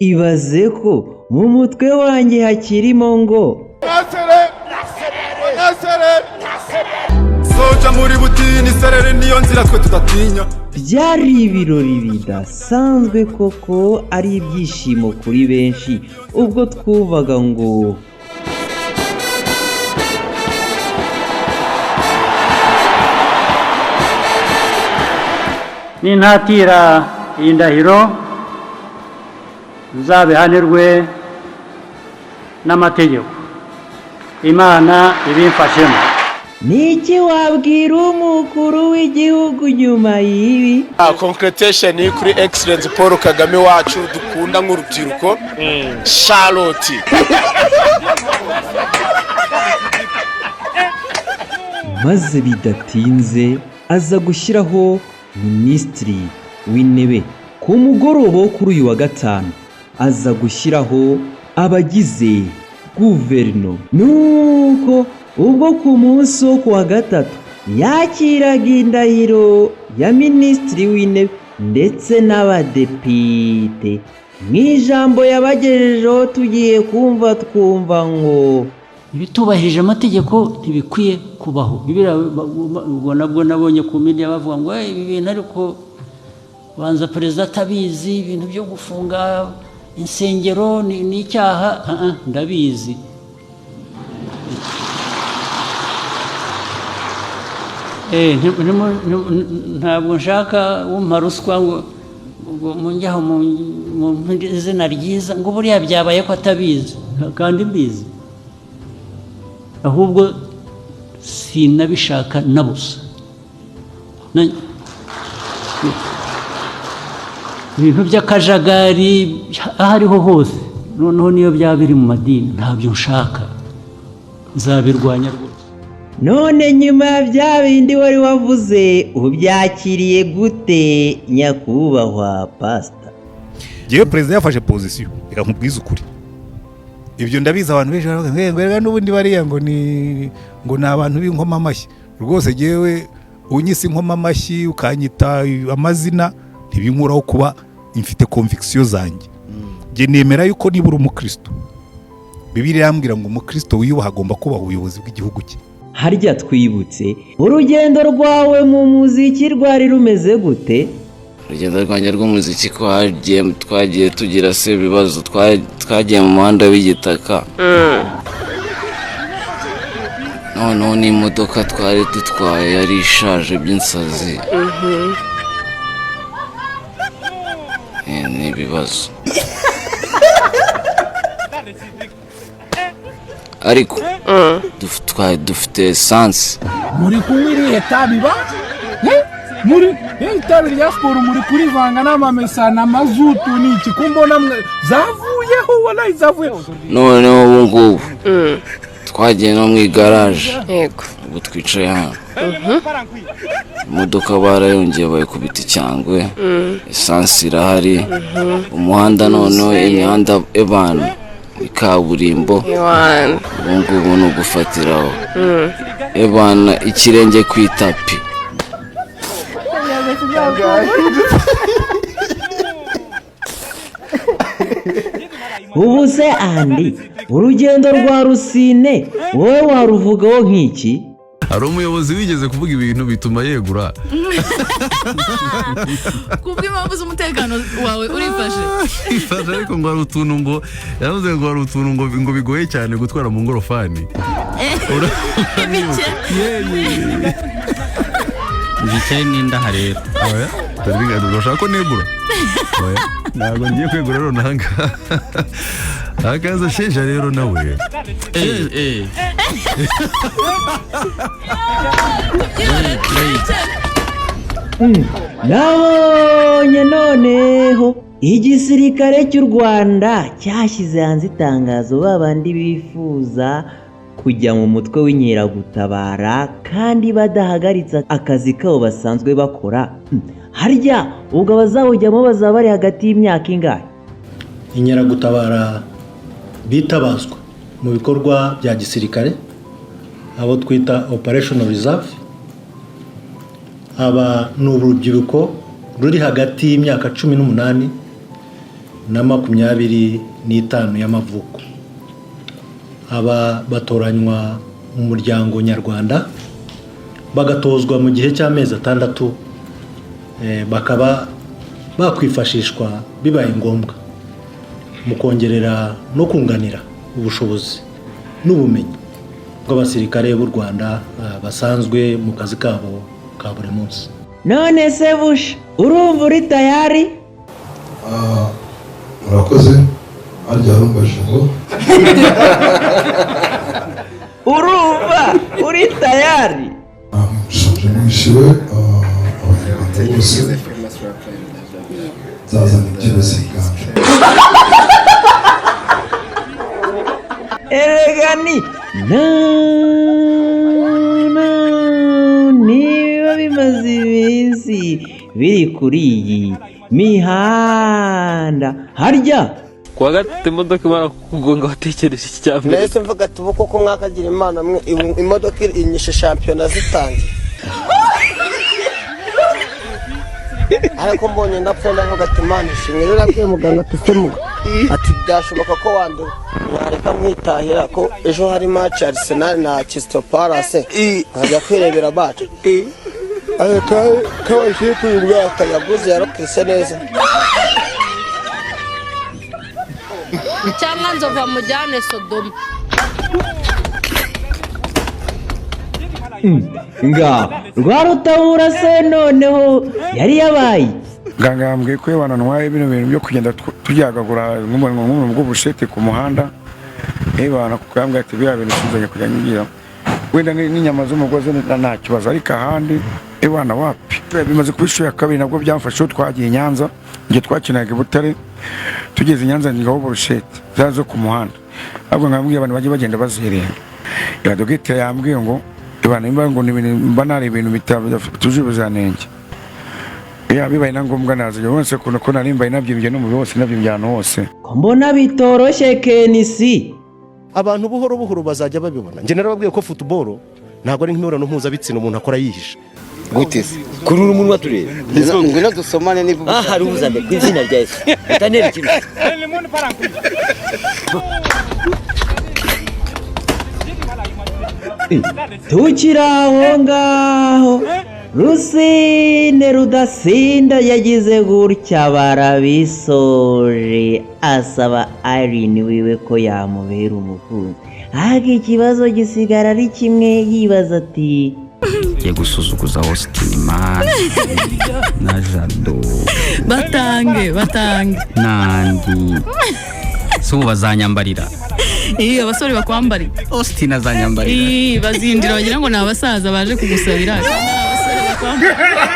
Ibaze ko mu mutwe wanjye hakirimo ngo Soja muri butini, sereri niyo nzira, twe tudatinya. Byari ibirori bidasanzwe koko, ari ibyishimo kuri benshi ubwo twumvaga ngo Nintatira iyi ndahiro, nzabihanirwe n'amategeko, Imana ibimfashemo. Ni iki wabwira umukuru w'igihugu nyuma y'ibi? Congratulation kuri Excellence Paul Kagame wacu dukunda nk'urubyiruko, Charlotte. Maze bidatinze aza gushyiraho minisitiri w'intebe. Ku mugoroba wo kuri uyu wa gatanu aza gushyiraho abagize guverinoma. Nuko ubwo ku munsi wo ku wa gatatu yakiraga indahiro ya minisitiri w'intebe ndetse n'abadepite, mu ijambo yabagejejeho tugiye kumva twumva ngo Ibitubahirije amategeko ntibikwiye kubaho. Biriya ubwo nabwo nabonye ku media bavuga ngo "Eh, ibi bintu ariko banza perezida atabizi, ibintu byo gufunga insengero ni icyaha." Ah, ah, ndabizi. Ntabwo nshaka wumpa ruswa ngo munjyaho mu izina ryiza ngo buriya byabaye ko atabizi kandi mbizi. Ahubwo sinabishaka na busa. Ibintu by'akajagari aho ariho hose, noneho niyo byaba biri mu madini, ntabyo nshaka, nzabirwanya rwose. None nyuma ya bya bindi wari wavuze, ubyakiriye gute, nyakubahwa pasita? Ngewe perezida yafashe position, reka nkubwize ukuri, ibyo ndabizi. Abantu benshi baravuga ngo "Eh, ngo n'ubundi bariya ngo ni abantu b'inkoma amashyi." Rwose ngewe unyise inkoma amashyi, ukanyita amazina, ntibinkuraho kuba mfite conviction zanjye. Njye nemera yuko niba uri umukristo, Bibiliya irambwira ngo umukristo wiyubaha agomba kubaha ubuyobozi bw'igihugu cye. Harya twibutse, urugendo rwawe mu muziki rwari rumeze gute? Urugendo rwanjye rw'umuziki, twagiye tugira se ibibazo, twagiye mu muhanda w'igitaka, noneho n'imodoka twari dutwaye yari ishaje by'insazi. Ni ibibazo, ariko twari dufite esanse. Muri kunywa irihe tabi ba? Eh? Muri itabi rya siporo muri kurivanga n'amamesa na mazutu n'iki? Ko mbona mwe zavuyeho, wallahi zavuyeho. Noneho ubu ngubu twagiye no mu igaraje. Ubu twicaye hano, imodoka barayongeye bayikubita icyangwe, esansi irahari, umuhanda noneho imihanda ebana ikaburimbo. Ewana. Ubu ngubu ni ugufatiraho ebana ikirenge ku itapi. Ubu se andi urugendo rwa Rusine wowe waruvugaho nk'iki? Hari umuyobozi wigeze kuvuga ibintu bituma yegura. Kubw'impamvu z'umutekano wawe urifashe. Ifashe, ariko ngo hari utuntu, ngo yaravuze ngo hari utuntu ngo bigoye cyane gutwara mu ngorofani. Imike. Yicaye n'indaha rero. Oya, urashaka ko negura? Oya, ntabwo ngiye kwegura nonaha ngaha. Hakaza Sheja rero nawe. Eh eh. Nabonye noneho igisirikare cy'u Rwanda cyashyize hanze itangazo, babandi bifuza kujya mu mutwe w'inkeragutabara kandi badahagaritse akazi kabo basanzwe bakora. Harya ubwo abazawujyamo bazaba bari hagati y'imyaka ingahe? Inkeragutabara bitabazwa mu bikorwa bya gisirikare, abo twita operational reserve, aba ni urubyiruko ruri hagati y'imyaka 18 na 25 y'amavuko. Aba batoranywa mu muryango nyarwanda bagatozwa mu gihe cy'amezi 6, bakaba bakwifashishwa bibaye ngombwa mu kongerera no kunganira ubushobozi n'ubumenyi bw'abasirikare b'u Rwanda basanzwe mu kazi kabo ka buri munsi. None se Busha, urumva uri tayari? Murakoze. Harya warumbaje ngo urumva uri tayari? Nshonje mwishyuwe abanyarwanda bose nzazana imbyino ziganje. Erega ni niba bimaze iminsi biri kuri iyi mihanda harya kuwa gatatu imodoka imara kukugonga watekereje iki cya mbere? Nahise mvuga ati ubu koko mwakagira imana mwe, imodoka inyishe shampiyona zitangiye. Ariko mbonye ndapfuye ndavuga ati Imana ishimwe. Rero nabwiye muganga ati se muga, ati byashoboka ko wandura mwareka mwitahira ko ejo hari match ya Arsenal na Crystal Palace nkajya kwirebera match. Ariko kabakipe uyu mwaka yaguze yarokise neza. Cyangwa nzova mujyane Sodoma. Nga Rwarutabura se noneho yari yabaye muganga yambwiye ko iyo banantwaye bino bintu byo kugenda turyagagura nk'umuntu bw'ubushete ku muhanda, ebana kuko yambwiye ati biriya bintu sinzajya kujya nyigira wenda n'inyama z'umugozi nta kibazo, ariko ahandi ebana wapi. Bimaze kuba inshuro ya kabiri nabwo byamfashe. Twagiye i Nyanza, igihe twakinaga i Butare, tugeze i Nyanza nyigaho burushete zari zo ku muhanda, ahubwo nkambwiye abantu bajye bagenda bazirinda. Dogiteri yambwiye ngo ebana nimba ngo mba nari ibintu bitujuje ubuziranenge, bibaye na ngombwa naza bose ukuntu ko nari mbaye nabyimbye n'umubiri wose nabyimbye ahantu hose. Ko mbona bitoroshye Kenisi. Abantu buhoro buhoro bazajya babibona. Njye narababwiye ko football ntabwo ari nk'imibonano mpuzabitsina umuntu akora yihisha. Gute se? Kurura umunwa turebe. Ngwino dusomane niba aha hari ubuzane ku izina rya Yesu. Utanera ikintu. Tukiri aho ngaho Rusine Rudasinda yagize gutya barabisoje asaba Irene wiwe ko yamubera umukunzi, ariko ikibazo gisigara ari kimwe, yibaza ati ngiye gusuzuguza Austin man na Jado batange batange nandi si ubu bazanyambarira. Iyo abasore bakwambarira Austin azanyambarira, bazinjira bagira ngo ni abasaza baje kugusabira. Abasore bakwambarira.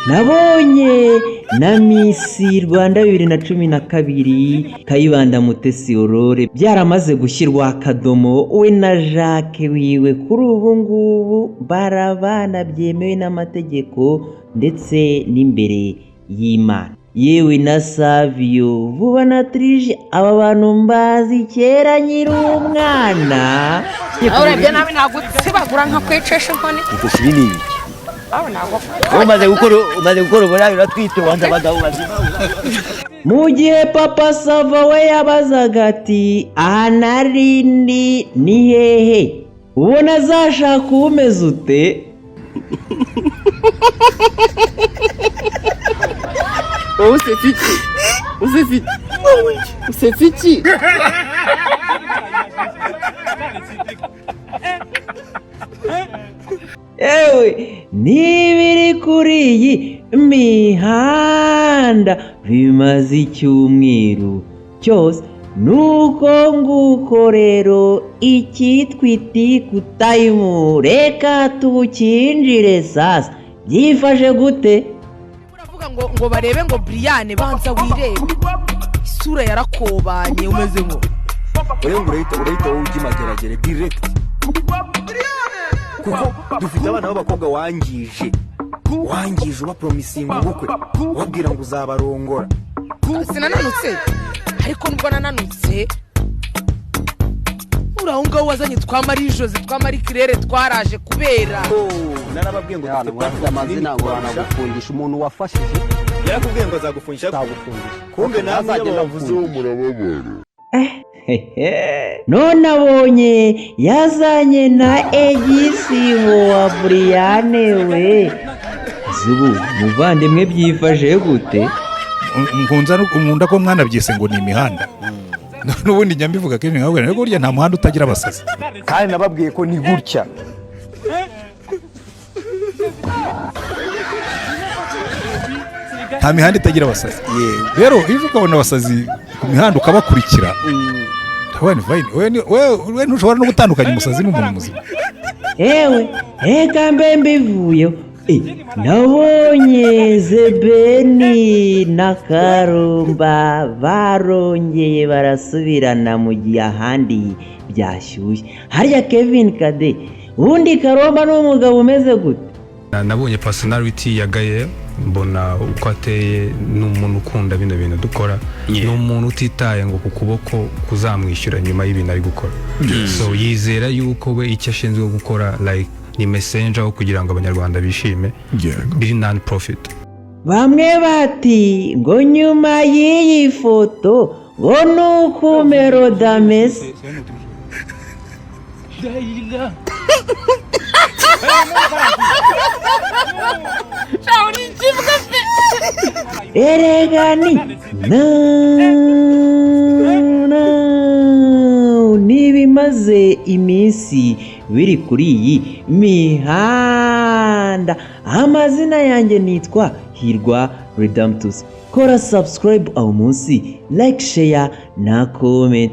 Nabonye na Miss Rwanda 2012 Kayibanda Mutesi Aurore byaramaze gushyirwa akadomo, we na Jacques wiwe kuri ubu ngubu barabana byemewe n'amategeko ndetse n'imbere y'Imana. Yewe na Savio vuba na Trije, aba bantu mbazi kera nyiri umwana. Urebye nabi nagutsibagura nkakwicesha inkoni. Ufite ni ibiki? Umaze gukora uburayi uratwite wanza abagabo bazima. Mu gihe Papa Sava we yabazaga ati aha narindi ni hehe, ubona azashaka umeze ute? Usetse iki? Ewe nibiri kuri iyi mihanda bimaze icyumweru cyose, nuko nguko rero icyitwa itiku tayimu reka tuwukinjire sasa. Byifashe gute? Uravuga ngo barebe ngo Brian banza wirebe isura yarakobanye umeze ngo urahita wowe ujya imageragere direct, kuko dufite abana b'abakobwa wangije ubapromisinga ubukwe ubabwira ngo uzabarongora. Sinananutse ariko nubwo nananutse Uri aho ngaho wazanye twa Marie Jose, twa Marie Claire, twaraje kubera. Narababwiye ngo dufite Mwafite amazina ngo banagufungisha umuntu wafashije. Yarakubwiye ngo azagufungisha, azagufungisha. Kumbe namwe iyo Azagenda bavuze murababara. None abonye yazanye na egisibo wa Buriyane we. Zubu muvandimwe, byifashe gute? Nkunda ko mwanabyise ngo ni imihanda. N'ubundi njya mbivuga kenshi, nkabwira ariko burya nta muhanda utagira abasazi. Kandi nababwiye ko ni gutya. Nta mihanda itagira abasazi. Rero iyo ukabona abasazi ku mihanda ukabakurikira, ndabona ni fine. Wewe ntushobora no gutandukanya umusazi n'umuntu muzima. Ewe, reka mbe mbivuyeho. Nabonye Zebeni na Karumba barongeye barasubirana mu gihe ahandi byashyushye. Harya Kevin Kade, ubundi Karumba ni umugabo umeze gute? Nabonye personality ya Gael, mbona uko ateye, ni umuntu ukunda bino bintu dukora, ni umuntu utitaye ngo ku kuboko kuzamwishyura nyuma y'ibintu ari gukora. So yizera yuko we icyo ashinzwe gukora, like, ni messenger wo kugira ngo Abanyarwanda bishime, biri non profit. Bamwe bati ngo nyuma y'iyi foto ngo ni uko Melody ameze. Erega ni na na n'ibimaze iminsi biri kuri iyi mihanda. Amazina yanjye nitwa Hirwa Redemptus. Kora subscribe aho munsi, like, share na comment.